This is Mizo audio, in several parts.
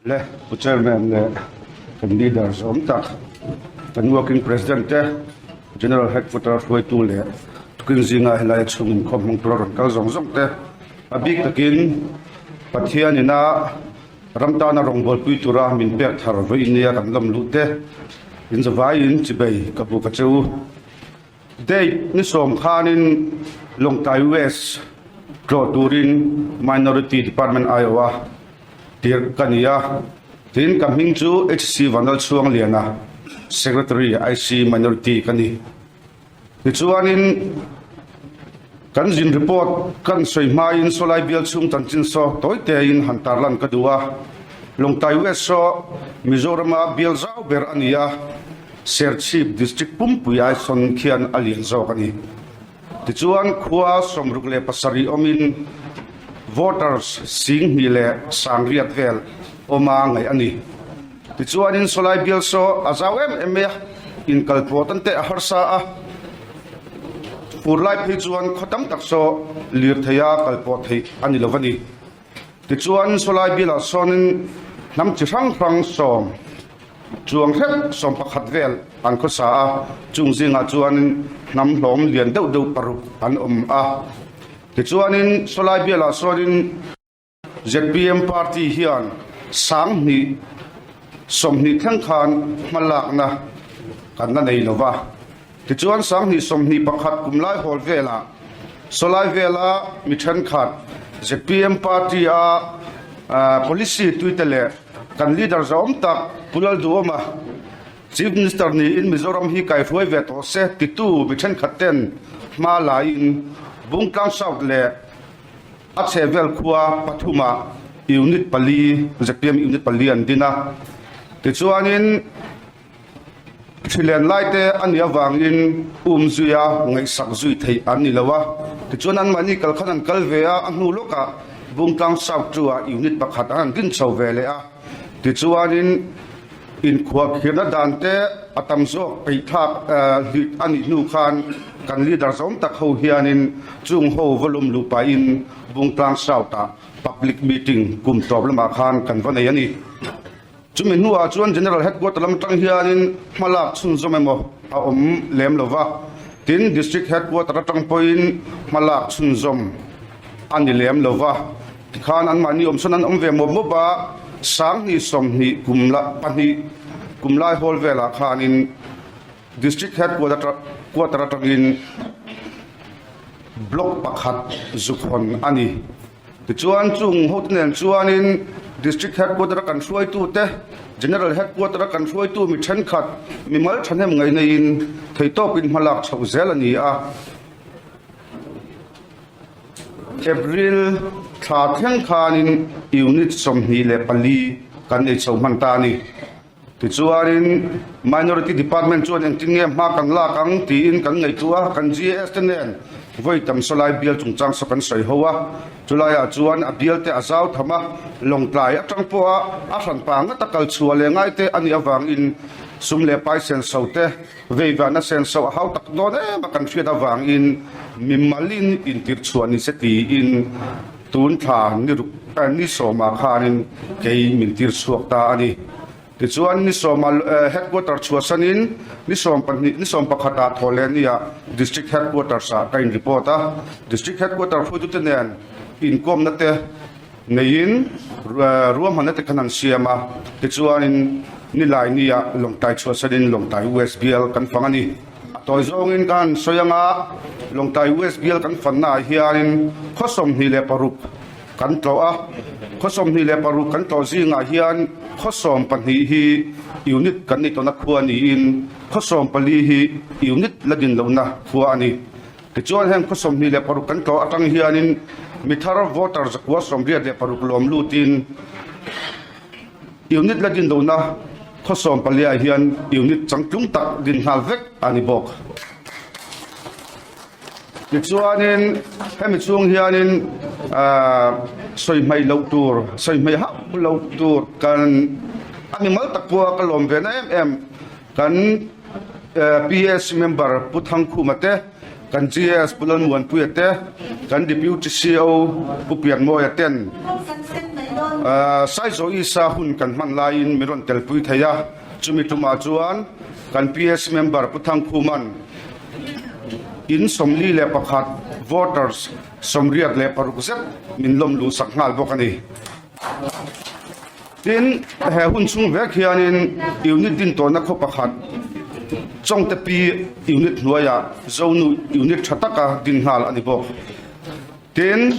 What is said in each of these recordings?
Le Pu Chairman leh kan leader zawm tak kan working president te General Headquarter hruaitu leh tukin zinga helai chhung inkhawm hmang tura rawn kal zawng zawng te a bik takin Pathian ina ram tana rawngbawlpui tura min pek thar vawi nia kan lawm luh te in zavaiin chibei ka bu ka cheu. Date ni sawm khanin Lawngtlai West tlawh turin Minority Department aiawha tirh ka ni a, tin ka hming chu HC Vanlalchhuangliana, Secretary IC Minority ka ni. Tichuanin kan zin report kan sawi hmain sawlai bial chhung chanchin saw tawi tein han tarlan ka duh a, Lawngtlai West saw Mizorama bial zau ber a ni a, Serchhip District pumpui ai sawn khian a lian zawk a ni. Tichuan khua 67 awmin voters 2000 leh 9000 vel awma ngaih a ni. Tichuanin sawlai bial saw a zau em em mai a, inkalpawh tan te a harsa a, fur lai phei chuan khaw tam tak saw lirtheia kalpawh theih a ni lo va ni. Tichuan sawlai bialah sawnin hnam chi hrang hrang sawm chuang hrep 11 vel an khawsa a, chung zingah chuanin hnam hlawm lian deuh deuh paruk an awm a. Tichuanin sawlai bialah sawnin zpm party hian 2020 thleng khan hmalakna kan la nei lo va. Tichuan 2021 kum lai hawl velah sawlai vela mi thenkhat zpm party a policy tuite leh kan leader zawm tak Pu Lalduhawma Chief Minister niin Mizoram hi kaihruai ve tawh se titu mi thenkhat ten hma laiin Bungtlang South leh a chhehvel khua pathumah unit pali zpm unit pali an din a. Tichuanin Hrilen laite a nih avangin um zuia ngaihsak zui theih an ni lo a, tichuan anmahni kal khan an kal ve a, a hnu lawkah Bungtlang South chu-ah unit pakhat an han din chho ve leh a, tichuanin inkhuahkhirhna dante a tam zawk peihthlak hlit a nih hnu khan kan leader zawm tak ho hianin chung ho volume luh pahin Bungtlang South-ah public meeting kum tawp lamah khan kan va nei a ni. Chumi hnuah chuan General Headquarter lam atang hianin hmalak chhunzawm emaw a awm lem lo va, tin District Headquarter atang pawhin hmalak chhunzawm a ni lem lo va. Tikhan anmahni awmsawn an awm ve mawp mawp a, 2020 kum la pahnih kum lai hawl velah khanin District Headquarter atangin Block pakhat zukhawn a ni. Tichuan chung hote nen chuanin District Headquarter a kan hruaitute, General Headquarter a kan hruaitu mi thenkhat mimal thahnem ngaih neiin theihtawpin hmalak chhoh zel a ni a. April thla thleng khanin Unit 24 kan nei chho hman ta a ni. Tichuanin Minority Department chuan engtin nge hma kan lak ang tiin kan ngaihtuah a, kan GAS te nen vawi tam sawlai bial chungchang saw kan sawi ho a, chulaiah chuan a bial te a zau tham a, Lawngtlai atang pawha a hranpa ngata kal chhuah leh ngai te a nih avangin sum leh pai senso te veivahna senso a hau tak dawn em a kan hriat avangin mimalin intirhchhuah ni se tiin Tun thla ni ruk ni sawmah khanin kei min tir chhuak ta a ni. Tichuan ni sawma headquarter chhuahsanin ni sawm pahnih ni sawm pakhatah thawh leh nia District Headquarters ah ka in report a. District Headquarter hruaitute nen inkawmna te neiin ruahmanna te khan an siam a. Tichuanin nilai nia Lawngtlai chhuahsanin Lawngtlai West bial kan fang a ni. A tawi zawngin ka han sawi ang a, Lawngtlai West bial kan fannaah hianin khaw 26 kan tlawh a, khaw 26 kan tlawh zingah hian khaw 12 hi unit kan nei tawhna khua niin khaw 14 hi unit la din lohna khua a ni. Tichuan heng khaw 26 kan tlawh atang hianin mithar voter 186 lawm lutin, Unit la din lohna khaw 14 ah hian unit changtlung tak din nghal vek a ni bawk. Tichuanin hemi chhung hianin sawi hmaih loh tur, sawi hmaih hauh loh tur kan a mimal tak pawha ka lawm ve na em em kan PS member Pu Thangkhuma te, kan GS Pu Lalmuanpuia te, kan Deputy CO Pu Pianmawia ten. Saizaw Isa hun kan hman laiin min rawn telpui thei a, chumi tumah chuan kan PS member Pu Thangkhuman in 41 voters 86 zet min lawm luhsak nghal bawk a ni. Tin, he hun chhung vek hianin unit din tawhna khaw pakhat Chawngte Pi unit hnuaiah Zonu unit tha taka din nghal a ni bawk. Tin,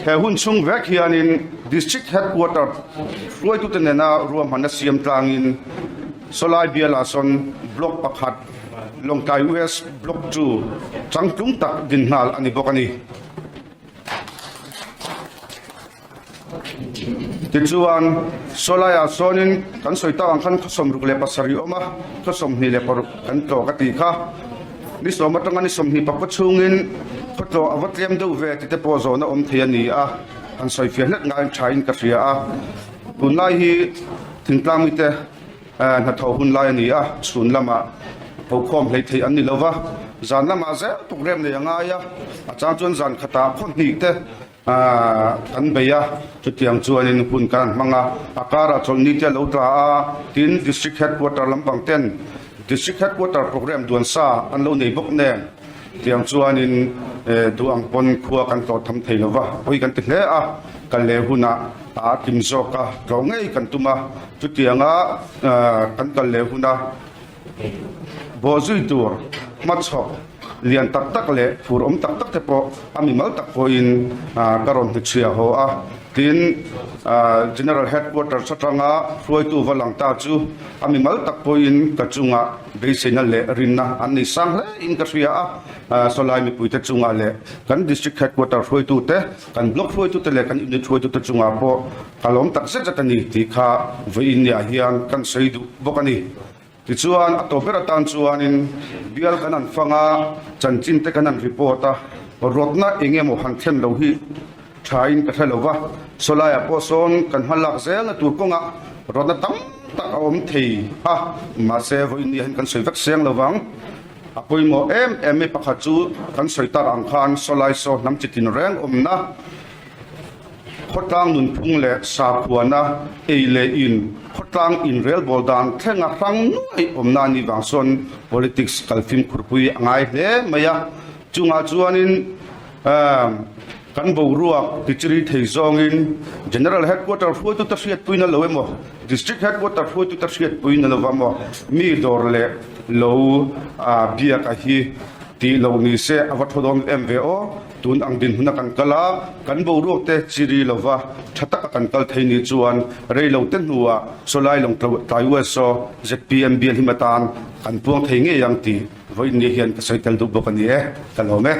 he hun chhung vek hianin District Headquarter hruaitute nena ruahmanna siam tlangin Sawlai bialah sawn Block pakhat Lawngtlai West Block chu changtlung tak din nghal a ni bawk a ni. Tichuan, Sawlaiah sawnin kan sawi tak ang khan khaw 67 a awm a, khaw 26 kan tlawh ka tih kha. Ni sawm atanga ni 20 pakua chhungin khaw tlawh a va tlem deuh ve tih te pawh zawhna awm thei a ni a, han sawi fiah hlek ngaiin thain ka hria a. Tunlai hi thingtlang mite hnathawh hun lai a ni a, chhun lamah hokhawm hleih theih an ni lo va, zan lamah zel program nei a ngai a, a chang chuan zan khatah khaw hnih te Kan bei a, chutiang chuanin hun kan hmang a, a karah chawlhni te a lo tla a, tin District Headquarter lampang ten District Headquarter programme duan sa an lo nei bawk nen tiang chuanin duh ang pawn khua kan tlawh tham thei lo va, pawi kan ti hle a, kal leh hunah a tlim zawk a, tlawh ngei kan tum a, chutianga kan kal leh huna Bawhzui tur hmachhawp lian tak tak leh phur awm tak tak te pawh a mimal tak pawhin ka rawn hnuchhia haw a. Tin, General Headquarters atanga hruaitu va lang ta chu a mimal tak pawhin ka chungah beiseina leh rinna an nei sang hle in ka hria a. Sawlai mipuite chungah leh kan District Headquarter hruaitute, kan Block hruaitute leh kan Unit hruaitute chungah pawh Ka lawm tak zet zet a ni tih kha vawiin niah hian kan sawi duh bawk a ni. Tichuan a tawp ber atan chuanin bial kan han fang a, chanchin te kan han report a, rawtna eng emaw han thlen lo hi thain ka hre lo va, sawlaiah pawh sawn kan hma lak zelna tur kawngah rawtna tam tak a awm thei a, mahse vawiin niah hian kan sawi vek seng lo vang. A pawimawh em em mai pakhat chu kan sawi tak ang khan sawlai saw hnam chitin reng awmna, Khawtlang nunphung leh sakhuana ei leh in khawtlang inrelbawl dan thlenga hrang nuaih awmna a nih vang sawn politics kal fimkhurpui a ngai hle mai a. Chungah chuanin kan boruak tichiri thei zawngin General Headquarter hruaitute hriatpuina lo emaw, District Headquarter hruaitute hriatpuina lo emaw mi dawr leh lo biak a hi tih lo ni se a va thaw dawn em ve aw. Tun ang dinhmuna kan kal a, kan boruak te chi ri lova tha taka kan kal thei ni chuan rei lo te hnuah Sawlai Lawngtlai USO zpm bial him atan kan puang thei ngei ang tih vawiin ni hian ka sawi tel duh bawk a ni e, ka lawm e.